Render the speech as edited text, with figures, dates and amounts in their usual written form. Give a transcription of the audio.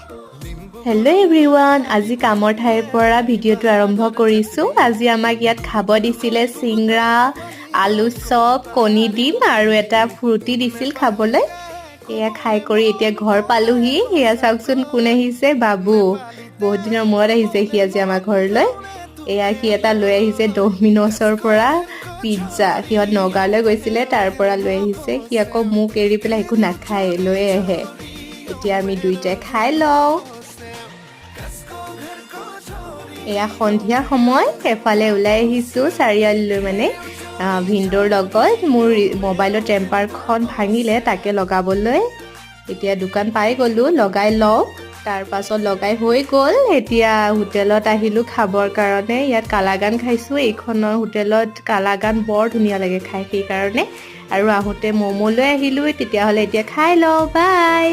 Hello' everyone, আজি কামৰ ঠাইৰ পৰা ভিডিঅ'টো আৰম্ভ কৰিছোঁ। আজি আমাক ইয়াত খাব দিছিলে চিংৰা, আলু চপ, কণী ডিম আৰু এটা ফ্ৰুটি দিছিল খাবলৈ। এয়া খাই কৰি এতিয়া ঘৰ পালোহি। এয়া চাওকচোন কোন আহিছে, বাবু। বহুত দিনৰ মূৰত আহিছে সি আজি আমাৰ ঘৰলৈ। এয়া সি এটা লৈ আহিছে ডমিন'ছৰ পৰা পিজ্জা। সিহঁত নগাঁৱলৈ গৈছিলে, তাৰ পৰা লৈ আহিছে। সি আকৌ মোক এৰি পেলাই একো নাখায়, লৈ আহে। এতিয়া আমি দুইটাই খাই লওঁ। এয়া সন্ধিয়া সময়, এফালে ওলাই আহিছোঁ চাৰিআলিলৈ, মানে ভিনদেউৰ লগত। মোৰ মোবাইলৰ টেম্পাৰখন ভাঙিলে, তাকে লগাবলৈ। এতিয়া দোকান পাই গ'লোঁ, লগাই লওঁ। তাৰ পাছত লগাই হৈ গ'ল। এতিয়া হোটেলত আহিলোঁ খাবৰ কাৰণে। ইয়াত কালাগান খাইছোঁ। এইখনৰ হোটেলত কালাগান বৰ ধুনীয়া লাগে খাই, সেইকাৰণে। আৰু আহোঁতে ম'ম' লৈ আহিলোঁ। তেতিয়াহ'লে এতিয়া খাই লওঁ, বাই।